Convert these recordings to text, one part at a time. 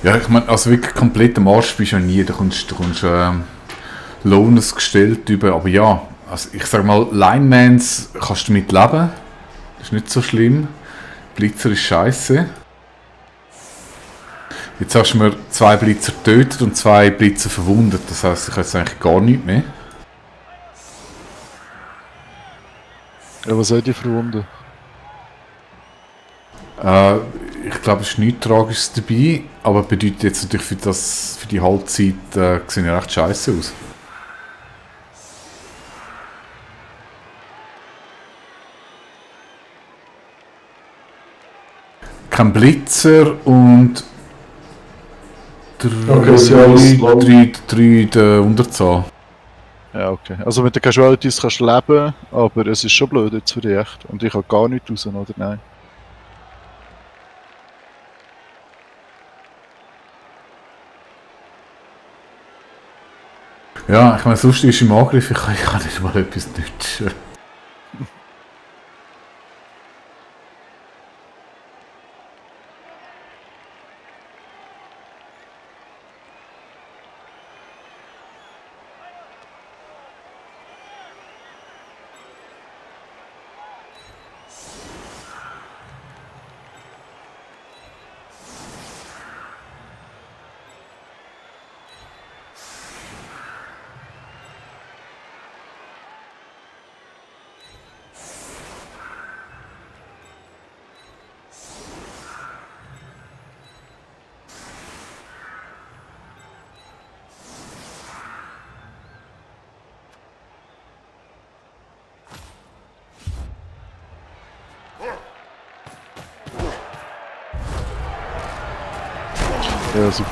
Ja, ich meine, also wirklich komplett am Arsch bist du ja nie. Du kommst Lohners gestellt über. Aber ja, also ich sag mal, Linemans kannst du damit leben. Das ist nicht so schlimm. Blitzer ist scheiße. Jetzt hast du mir 2 Blitzer getötet und 2 Blitzer verwundet. Das heisst, ich habe jetzt eigentlich gar nichts mehr. Ja, was soll die verwunden? Äh, ich glaube, es ist nichts Tragisches dabei, aber bedeutet jetzt natürlich für die Halbzeit sehen ja recht scheiße aus. Kein Blitzer und Okay, sie haben es lang. 3 der Unterzahl. Ja, okay. Also mit den Casualties kannst du leben, aber es ist schon blöd jetzt für dich echt. Und ich habe gar nichts raus, oder nein? Ja, ich meine, sonst ist im Angriff, ich kann nicht mal etwas nützen. Ja, super.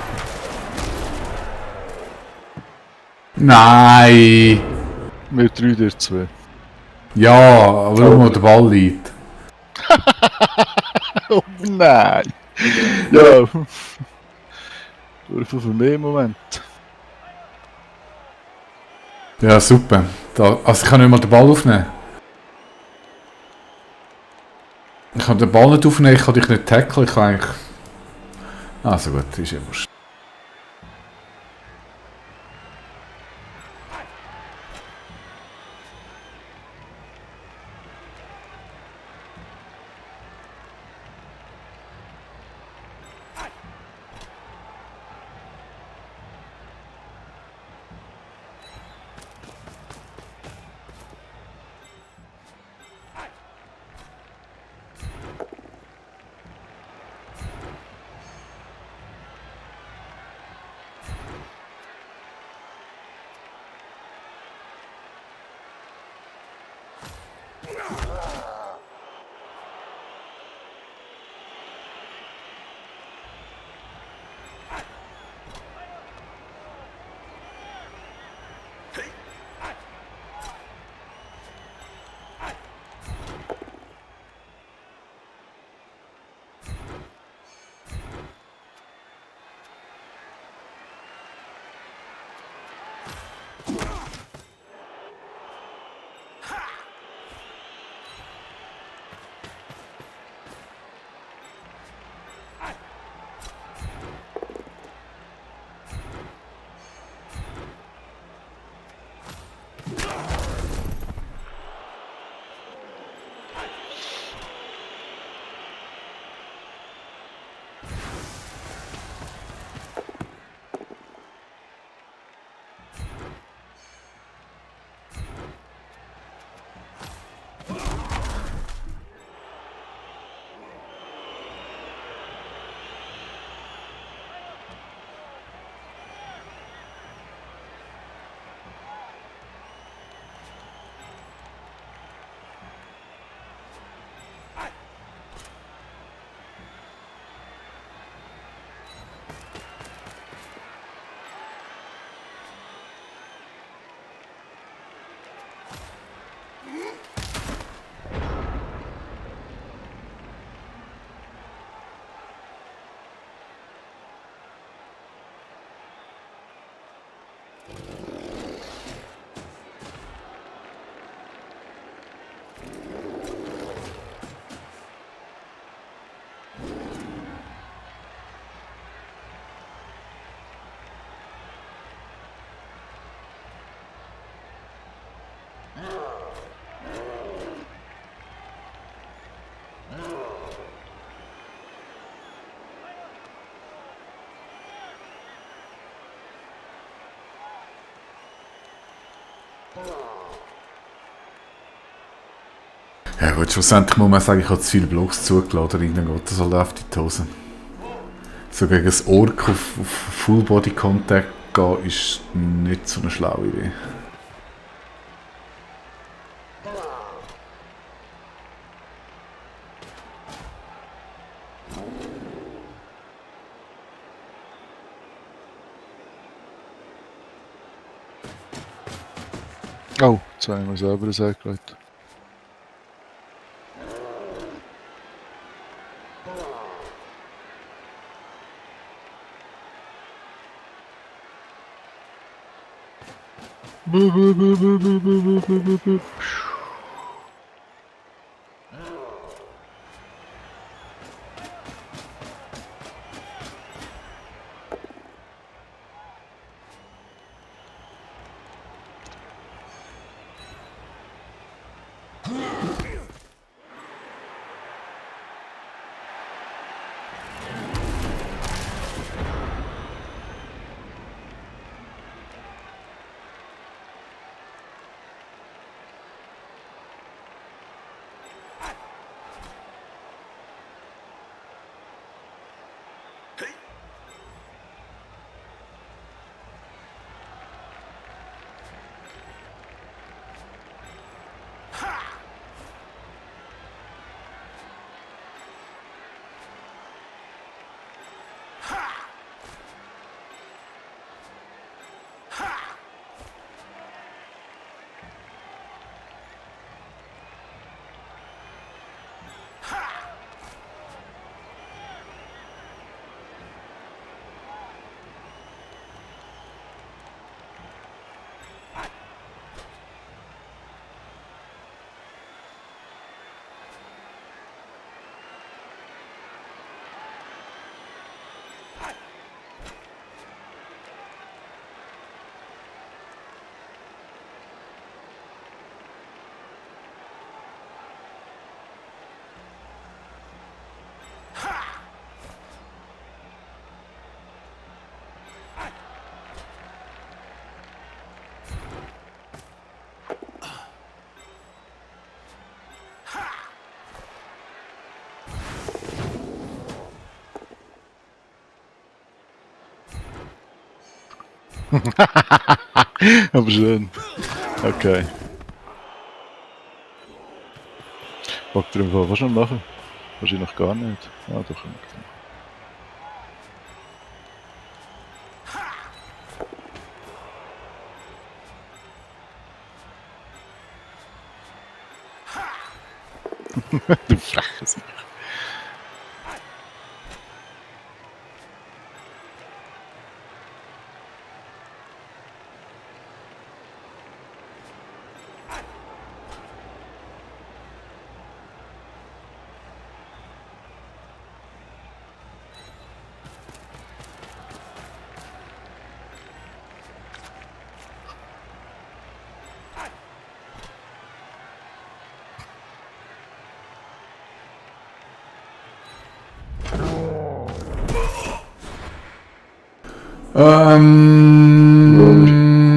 Nein! Wir 3 dir 2. Ja, aber schau mal, der Ball liegt. Oh nein! Ja. Für mich im Moment. Ja, super. Also ich kann nicht mal den Ball aufnehmen. Ich kann den Ball nicht aufnehmen, ich kann dich nicht tackeln, ich kann eigentlich... Also gut, ist ja wurscht. Ja gut, schlussendlich muss man sagen, ich habe zu viele Blogs zugeladen, rein geht das halt auf die Hose. So gegen das Ork auf Full Body Contact gehen ist nicht so eine schlaue Idee. Oh, jetzt habe ich mir selber das angelegt. Aber schön. Okay. Packt ihr im Fall was schon machen? Wahrscheinlich gar nicht. Ja, doch. Du freches.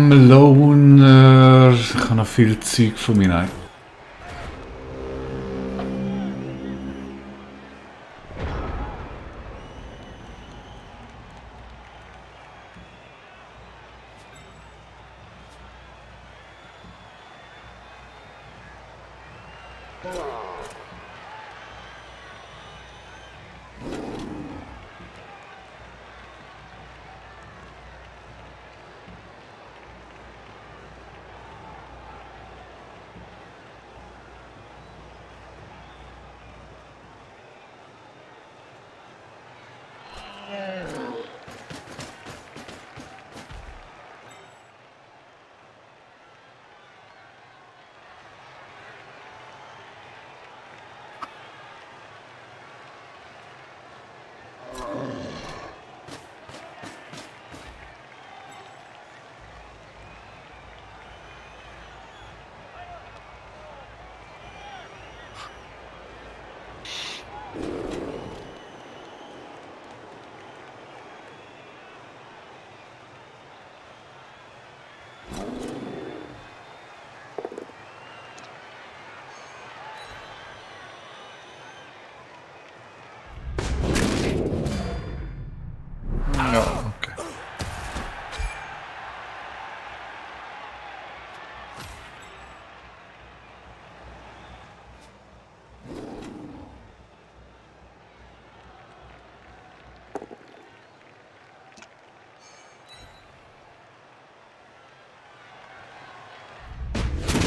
Loner. Ich habe noch viel Zeug von mir. Nein.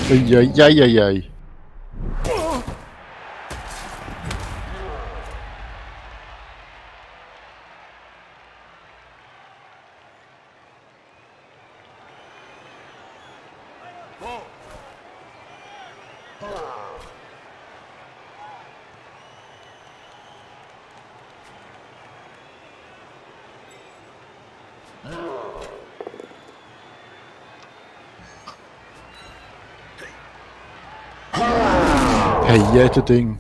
Eieieiei. Hey, jeder Ding.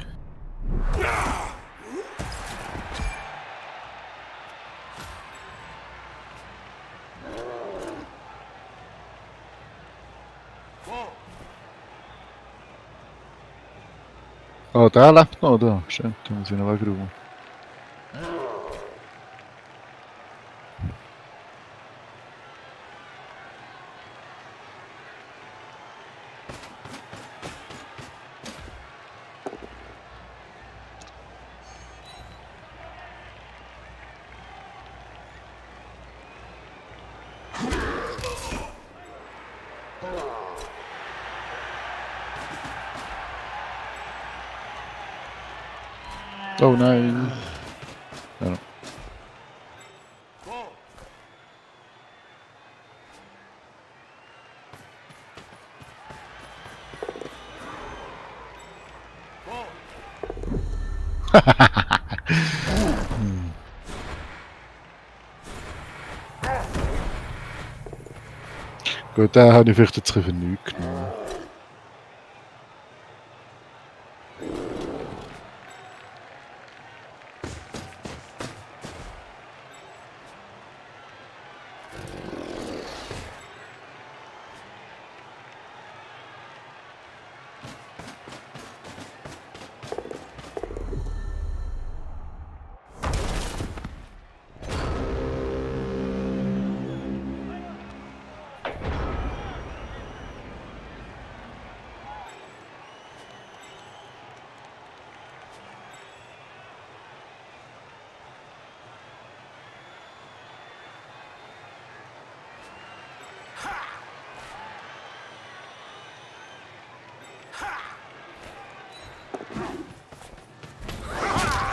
Ah, der lebt noch, da. Stimmt, da muss ich noch wegräumen. Oh nein. Ja. Gut, den habe ich vielleicht jetzt ein bisschen für nichts genommen.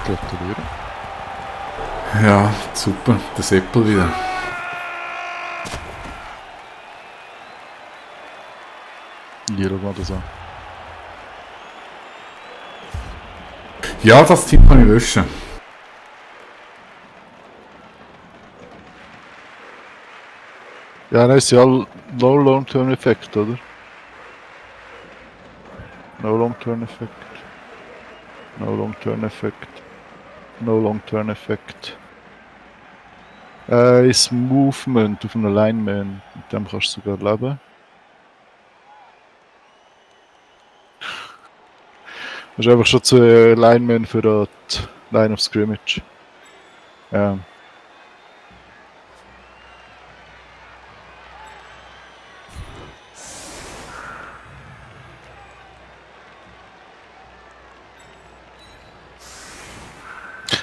Gratuliere. Ja, super. Der Seppel wieder. Hier, schau mal das an. Ja, das Team kann ich löschen. Ja, nein, ist ja No Long-Term Effekt, oder? No Long-Term Effekt. No Long-Term Effekt. No Long-Term Effekt. Ist Movement auf einem Lineman. Mit dem kannst du sogar leben. Das ist einfach schon zu Lineman für die Line of Scrimmage. Ja.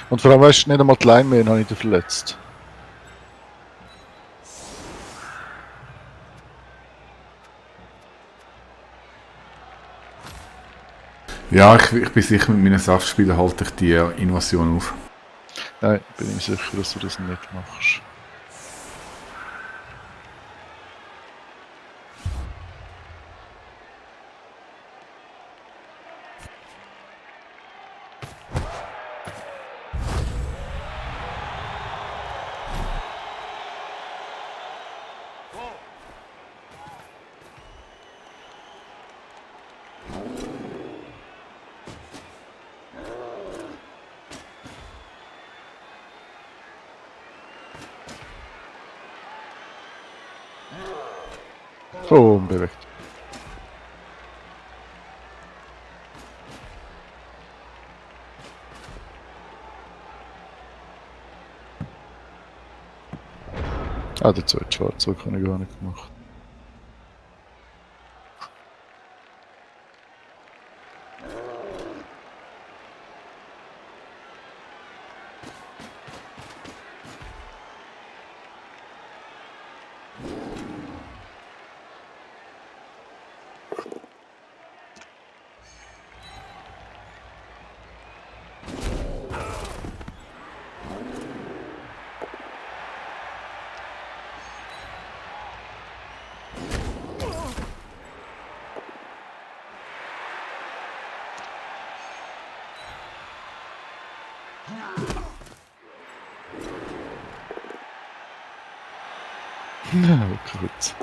Und vor allem, weißt du, nicht einmal die Lineman habe ich da verletzt. Ja, ich bin sicher, mit meinen Saftspielen halte ich die Invasion auf. Nein, bin ich mir sicher, dass du das nicht machst. Oh, unbewegt. Ah, der zweite Schwarze habe ich gar nicht gemacht. Ja, gut.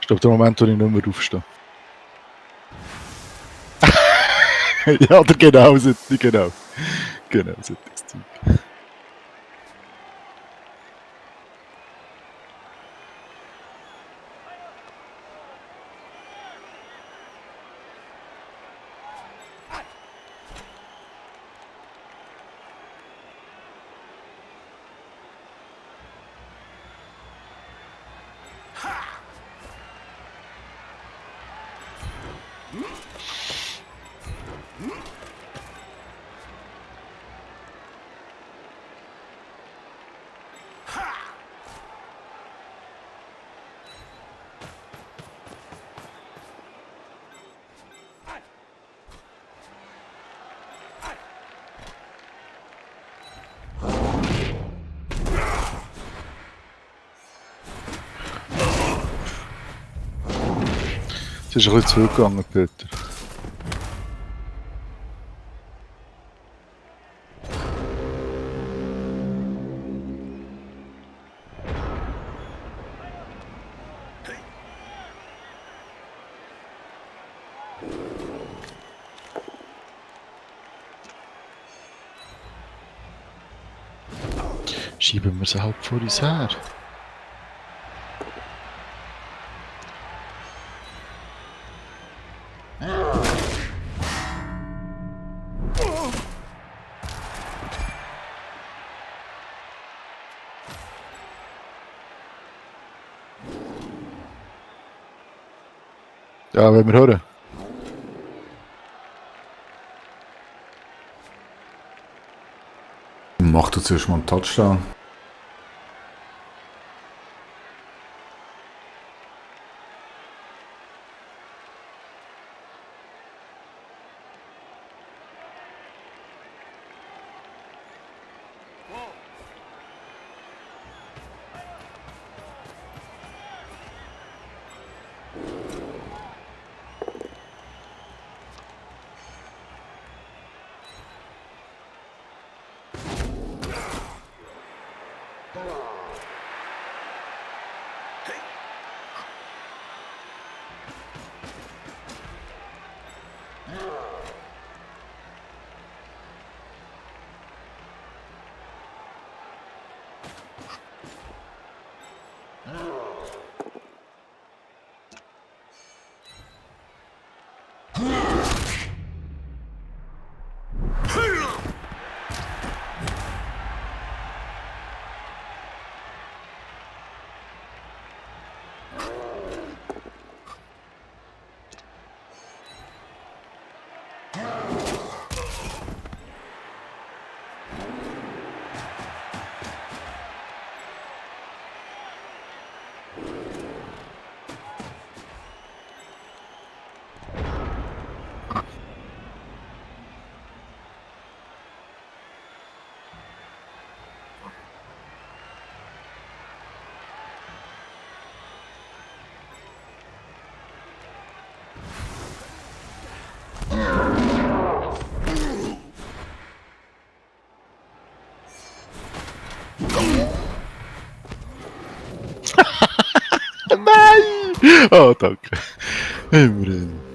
Ich glaube, der Moment, wo ich nicht mehr aufstehe. Ja, oder genau, genau. Genau, solches Zeug. Es ist ein bisschen zurückgegangen, Peter. Schieben wir es halb vor uns her. Ja, wenn wir hören. Mach du zuerst mal einen Touchdown. Oh, danke. Immerhin.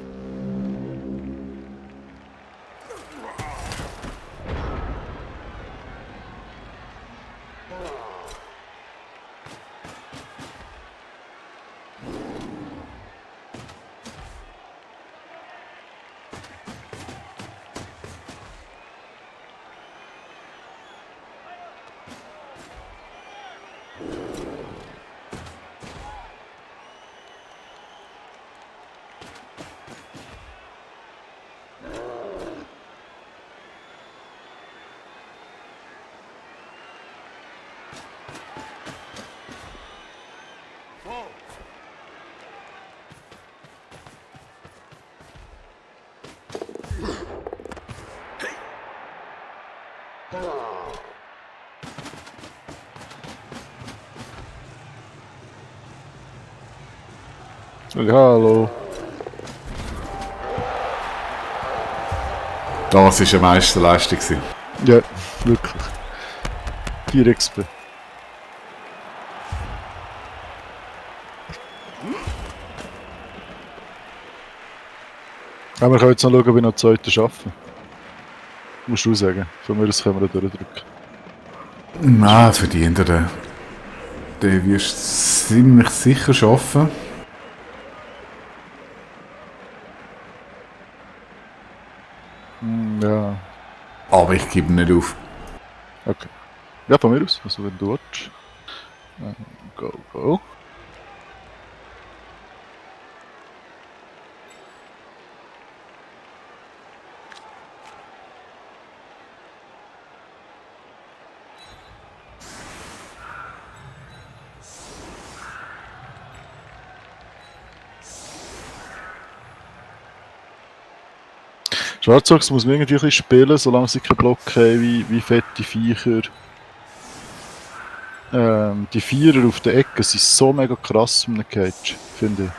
Ja, hallo. Das war eine Meisterleistung. Ja, wirklich. 4 XP. Aber wir können jetzt noch schauen, ob wir noch zweite schaffen. Musst du sagen. Von mir aus können wir da durchdrücken. Nein, verdient er. Den wirst du ziemlich sicher schaffen. Ja, Aber ich gebe nicht auf. okay. Ja, von mir aus. Also wenn du willst. Go, go. Schwarzachs muss man irgendwie ein bisschen spielen, solange sie keinen Block haben, wie fette Viecher. Die Vierer auf der Ecke sind so mega krass in einem Cage, finde ich.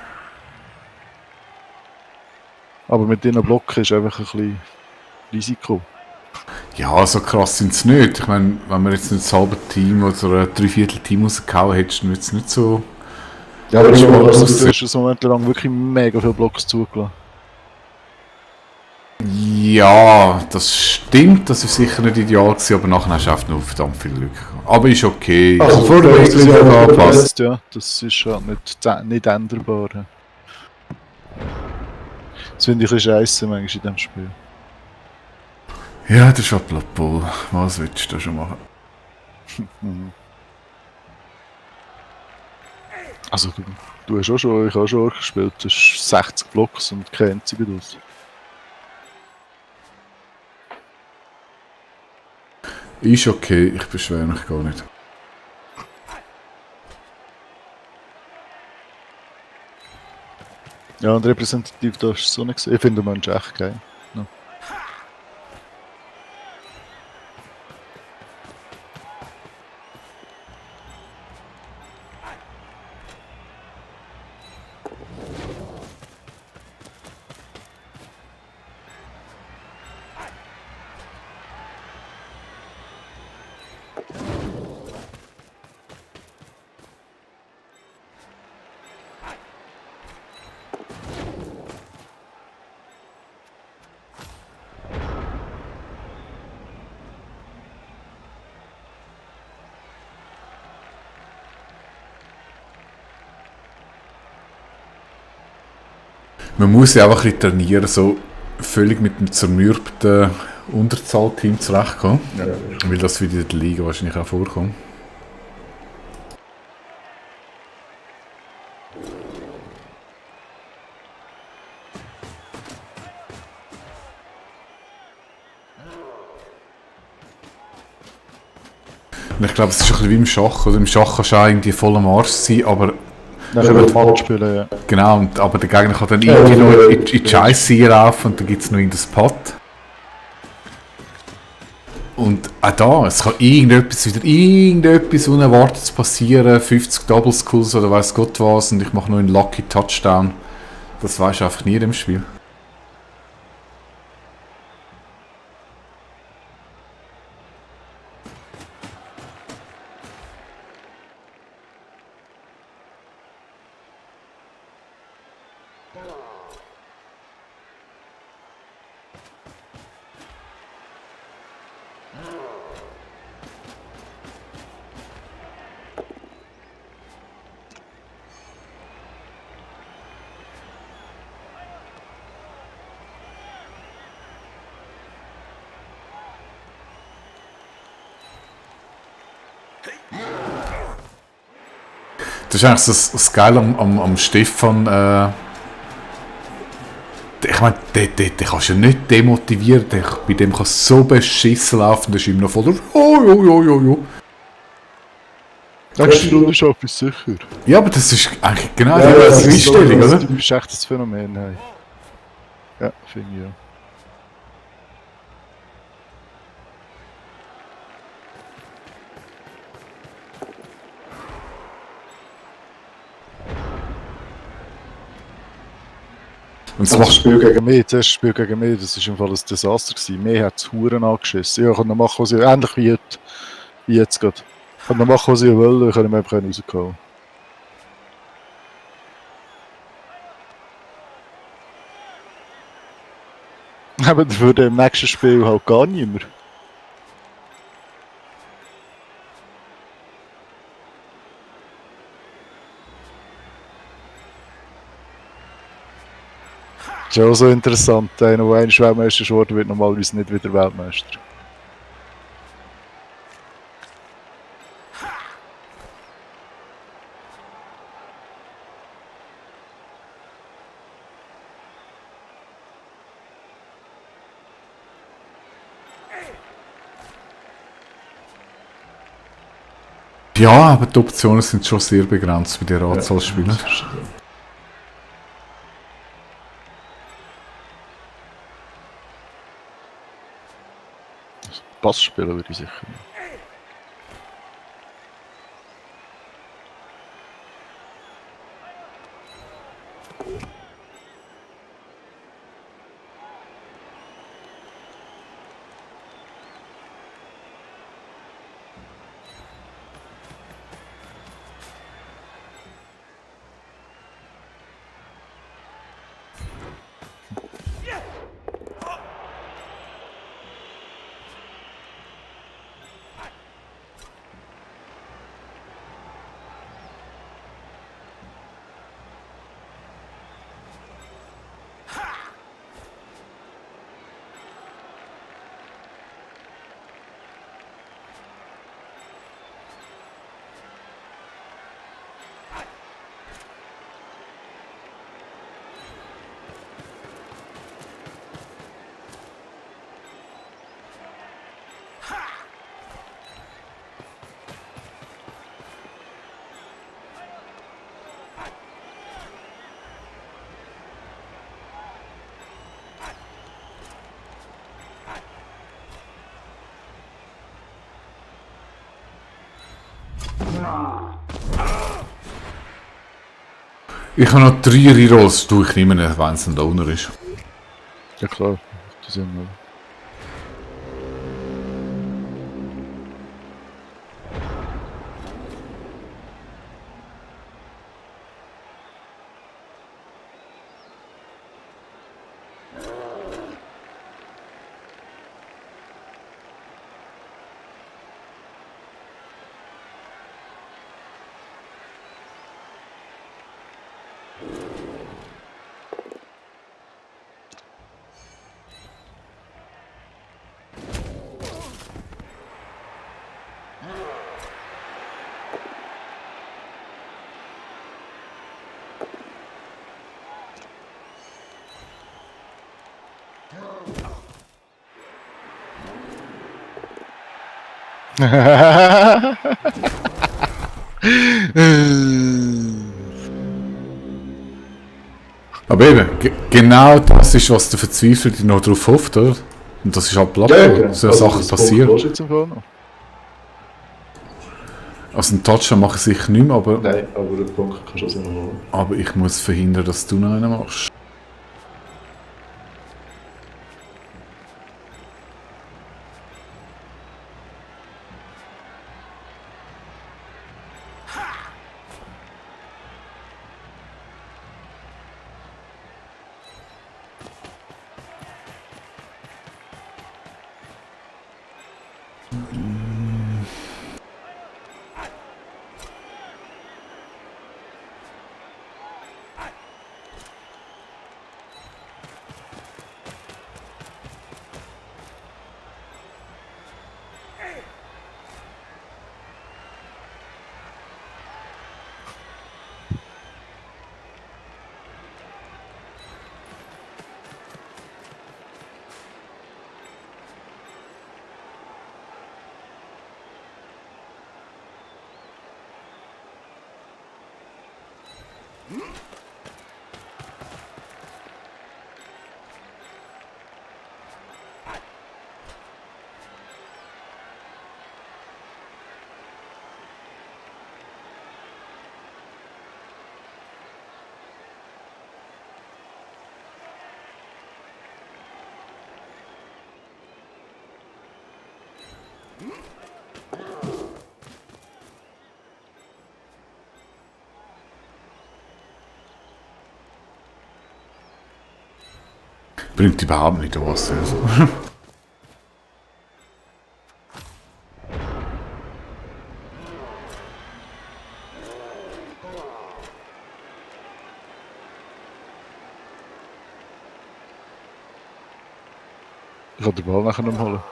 Aber mit diesen Blocken ist einfach ein bisschen Risiko. Ja, so krass sind sie nicht. Ich meine, wenn wir jetzt nicht das halbe Team oder ein Dreiviertel-Team rausgehauen hättest, dann würde es nicht so... Ja, aber du hast einen Moment lang wirklich mega viele Blocks zugelassen. Ja, das stimmt, das ist sicher nicht ideal gewesen, aber nachher hast du einfach nur verdammt viel Glück gehabt. Aber ist okay. Also vor der Wechsel ist einfach angepasst. Ja, das ist halt nicht änderbar. Das finde ich ein bisschen scheisse manchmal in diesem Spiel. Ja, das ist halt Blood Bowl. Was willst du da schon machen? Also du hast auch schon, ich habe schon gespielt, du hast 60 Blocks und kein einziger draus. Ist okay, ich beschwere mich gar nicht. Ja, und repräsentativ da hast du so nicht gesehen. Ich finde den Mensch echt geil. Ja. Man muss ja einfach ein bisschen trainieren, so völlig mit dem zermürbten Unterzahlteam zurechtkommen. Ja. Weil das wieder in der Liga wahrscheinlich auch vorkommt. Und ich glaube, es ist ein bisschen wie im Schach. Oder im Schach kannst du auch irgendwie voll am Arsch sein, aber Nachher wird Match spielen, ja. genau, aber der Gegner kann dann irgendwie noch in die Scheiße laufen und dann gibt es noch in das Pot. Und auch da, es kann irgendetwas Unerwartetes passieren, 50 Double Skulls oder weiß Gott was und ich mache noch einen Lucky Touchdown. Das weisst du einfach nie in dem Spiel. Das ist eigentlich das Geile am Stefan. Ich meine, den kannst du ja nicht demotivieren. Bei dem kann es so beschissen laufen, das ist immer noch voll. Oh. Nächste Runde schaffe ich sicher. Ja, aber das ist eigentlich genau Ja, die das ist Einstellung, oder? Du bist echt das Phänomen. Hey. Ja, finde ich ja. Und es Das macht Spiel gegen mich, das Spiel gegen mich, das war im Fall ein Desaster gewesen. Mir hat es Huren angeschissen. Ja, ich konnte machen, was ich ähnlich wie heute, wie jetzt gerade. Ich konnte machen, was ich will, ich konnte mir einfach rausgehauen. Aber dafür im nächsten Spiel halt gar nicht mehr. Das ist auch so interessant. Einer, der einmal Weltmeister geworden wird, normalerweise nicht wieder Weltmeister. ja, aber die Optionen sind schon sehr begrenzt bei der Anzahl Spieler. Pass spielen würde ich sicher nicht. Ich habe noch 3 Rerolls, ich nehme nicht, wenn es ein Loner ist. Ja klar, die sind wir. Aber eben, genau das ist, was der Verzweifelte noch drauf hofft, oder? Und das ist halt Blatt, genau. so Sachen passieren. Noch. Also einen Touchdown mache ich sicher nicht mehr, aber, Nein, aber den Punkt kannst du also noch holen. aber ich muss verhindern, dass du noch einen machst. Bringt überhaupt nicht was. Also. Ich kann den Ball nachher noch holen.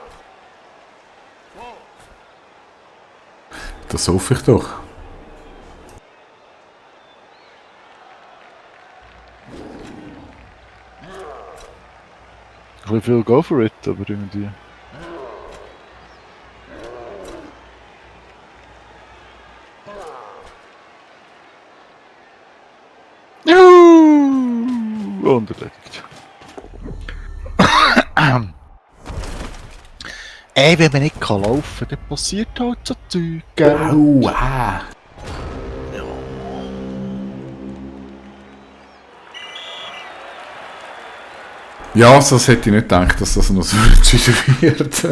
Das hoffe ich doch. Ich will go for it, aber irgendwie. Juhu! Und erledigt. Ey, wenn man nicht laufen kann, dann passiert halt so Zeug, gell? Aua! Ja, das hätte ich nicht gedacht, dass das noch so entschieden wird.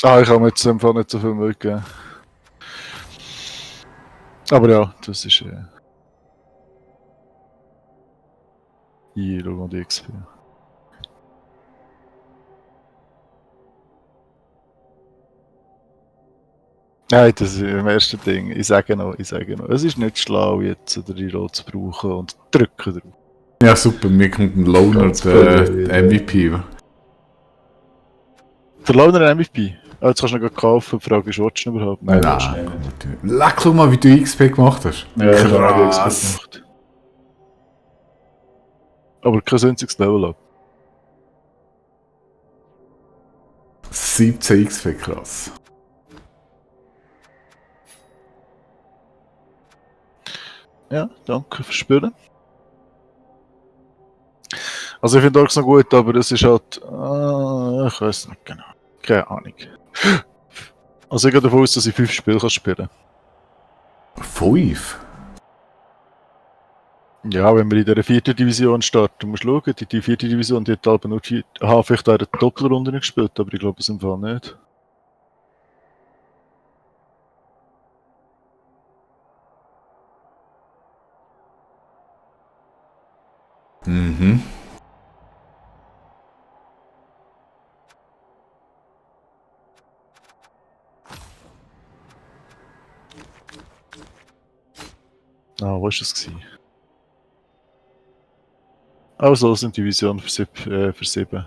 Ah, ich habe mir jetzt einfach nicht so viel Mühe gegeben. Aber ja, das ist hier, schau mal die XP. Nein, das ist im ersten Ding. Ich sage noch. Es ist nicht schlau, jetzt den Reload zu brauchen und drücken drauf. Ja, super, mir kommt ein Loner, Ganz der blöd, MVP. Der Loner MVP? Ah, jetzt kannst du noch kaufen, die Frage ist, willst du ihn überhaupt? Nein, willst du ihn nicht. Leck, schau mal, wie du XP gemacht hast. Ja, ich habe auch die Krass. XP gemacht. Aber kein einziges Level up. 17 XP, krass. Ja, danke fürs Spielen. Also ich finde Orks noch gut, aber es ist halt... ich weiß nicht genau. Keine Ahnung. Also ich gehe davon aus, dass ich 5 Spiele kann spielen 5? Ja, wenn wir in der 4. Division starten, musst du schauen, die 4. Division, die hat halt nur vielleicht eine Doppelrunde gespielt, aber ich glaube es im Fall nicht. Mhm. Ah, wo war das gewesen? Also, das sind Division für 7.